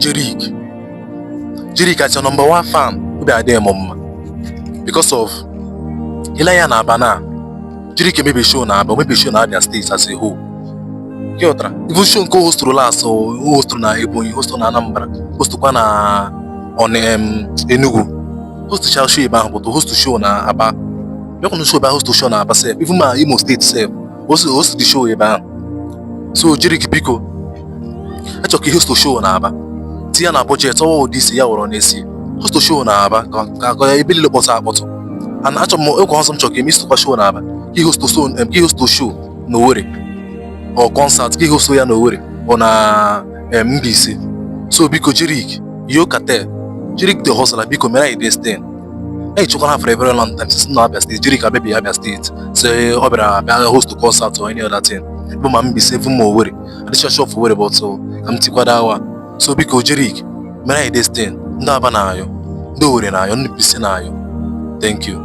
Jeriq, Jeriq, as your number one fan, obi adịghị m mma because of ile ya na Aba na Jeriq emebi show na Aba, omebi show na Abia State as a whole. Ghọtara? Even show nke o hostụrụ last, o hostụrụ na Ebonyi, hostụrụ na Anambra, hostụkwa na on Enugu, hostụcha show ebe ahụ, but host show na Aba bịakwanụ show ebe ahụ, host show na Aba sef, even ma Imo State sef, host the show ebe ahụ. So Jeriq, biko, achọ ka host show na Aba, tinye na budget ọwa ụdị isi ya wụrụ n'esi host show na Aba ka ebe niile kpọtụ akpọtụ. And achọ m ịkwa ọzọ, m chọrọ ka eme isokwa show na Aba, ka host show, ka host show na Owerri or concert, ka host ya na Owerri or na Mbaise. So biko, Jeriq, Yo Cartel, Jeriq the Hustler, biko, mere anyị this thing. Anyị chọkwara for a very long time since na Abia State, Jeriq abịabeghị Abia State say ọ bịara abịa host concert or any other thing bụ ma Mbaise, even ma Owerri adịcha sure of Owerri, but ka m tikwado awa. So biko, Jeriq, mere anyị this thing. Ndị Aba na-ayọ, ndị Owerri na-ayọ, ndị Mbaise na-ayọ. Thank you.